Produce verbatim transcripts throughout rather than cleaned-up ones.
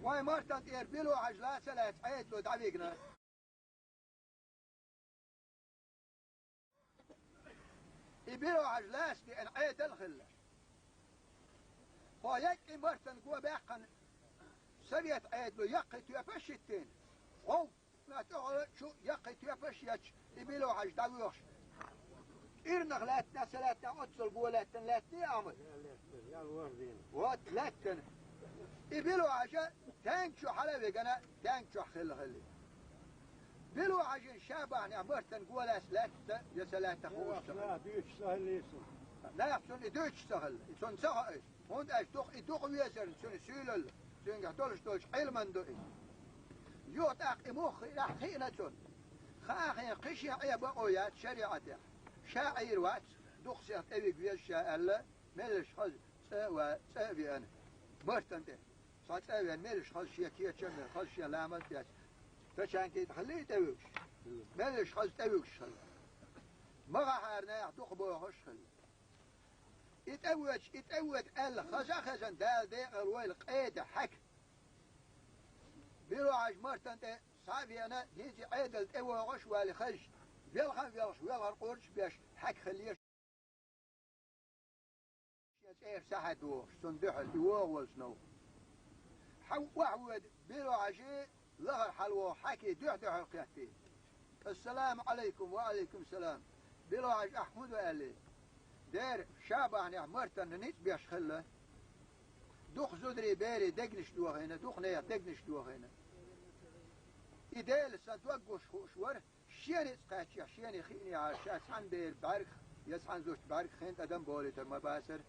Вай Мартан тӀера Било-Хьажа лаца а лаьцна Ӏедало дӀавигна. И Било-Хьажа лаца а деана Ӏедал а хилла. Хьо яккхий Мартан го баьккхина, совет Ӏедало яккхий тоьпаш а йиттийна, гӀовгӀа Нах тӀехула чу яккхий тоьпаш а етташ, и Било-Хьажа дӀавоьхуш. КӀирнах лаьттина, са лаьттина, оццул го лаьттина, лаьттина а Ӏамал. Вот, лаьттина. И Било-Хьажа Таьнга чу хьала а вигана, Таьнга чу хилла хилла. Било-Хьажин ша бахьанехь Мартан го лаьцна лаьтта, я са лаьтта хууш ца хилла. Нах цунна и дуьйцуш ца хилла, и цунна ца хаьа. ХӀунда аьлча дукха и дукха везарна цуьнан суьйлалла, цуьнгахь долуш долчу Ӏилман ду иза. Юха тӀаккха и муха хиъна, хиъна цунна. Хаа хиъна, кхин шен Ӏен бакъо яц шариӀатехь. Ша Ӏийр вац, дукха сех тӀевига веза ша аьлла, меллаш хаза цӀа а ва-, цӀа а веана. Мартан тӀе. Цхьа цӀа а веана, меллаш хаза шен кечам а бина, хаза шен ламаз а деш. Тачанкий тӀе хилла и тӀевуьгуш. Меллаш хаза тӀевуьгуш хилла. Магахьара наха дукха бохуш хилла. И тӀе воьдуш, и тӀе воьду аьлла, хаза а хезна, Дала декъала войла къеда хьаька. Било-Хьажа Мартан тӀе схьа а веана, хӀинца Ӏедал тӀе вогӀуш а валий хезча, велха а велхаш, велхар къурдаш а беш, хьаька хилла еза. Шен цӀера сахьа дохуш, цунна дуьхьал и вогӀу волчу новкъа. Хьан охьавоьду Било-Хьажа, лахара хьалавогӀу хьаька дуьхь-дуьхьал кхеттий. «Ассаламу Ӏалайкум, ва Ӏалайкум салам. Било-Хьажа, ахь хӀун ду?» аьлла. Дера, ша бахьанехь Мартанна ницкъ беш хилла. Дукха зударий, берий дегнаш дохийна, дукха нехан дегнаш дохийна. И Дела сан дог гуш хууш вара, шен ницкъ кхаьччехь, шена хиънехьара ша цхьана бер бӀаьргах я цхьана зудчу бӀаьргах хин тӀадам болуьйтур ма бацара.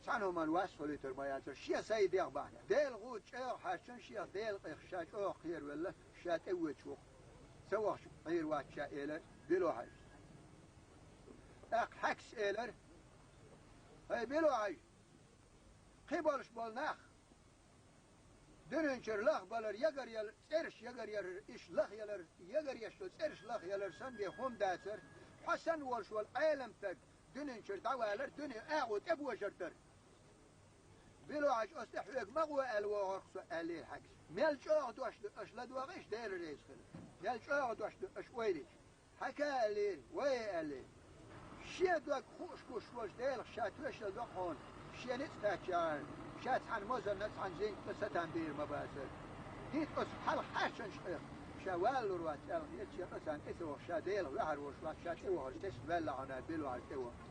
Цхьана хӀуманна вас хуьлуьйтур ма яцара, шен сайн дегӀ бахьанехь. Дела гӀуда чӀогӀа хьаьрчина шех, Делан къех ша чӀогӀа кхеравелла, ша тӀе воьдуш ву-кх. Ца вахча Ӏийр вац ша, элира Било-Хьажас. ТӀаккха хьаькас элира: «ХӀай Било-Хьажа, кхин болуш болу нах, дуьнен чуьра лахбалар, ягаръялар, цӀераш ягаръялар, иштта лахъялар, ягаръеш йолу цӀераш лахъялар санна бен хӀума дацара, хьо санна волуш волу Ӏеламстаг дуьнен чуьра дӀавалар, дуьне агӀо тӀебожар дара». Било-Хьажа, оцу тӀе хьоьга ма гӀо аьлла вогӀур-кх со, аьллера хьаькас. Мел чӀогӀа дош ду аша ладогӀийша, Дела реза хила. Мел чӀогӀа дош ду аша ойла йича. Хьаька аьллера: «Вай, — аьллера, — шен дог хууш гуш волчу Делах ша тоьшалла до-кх хьуна, шен ницкъ кхаьччехьана, ша цхьана мозанна, цхьана зингатна сатам бийр ма бацара. ХӀинца оцу хьалха хьаьрчинчу тӀех ша валалур вац аьлла, эццахь царна тӀе ца вахча, ша Делах ваьхьар волуш вац, ша тӀе вахар тесна ваьлла хьуна», — аьлла, Било-Хьажа тӀе вахара.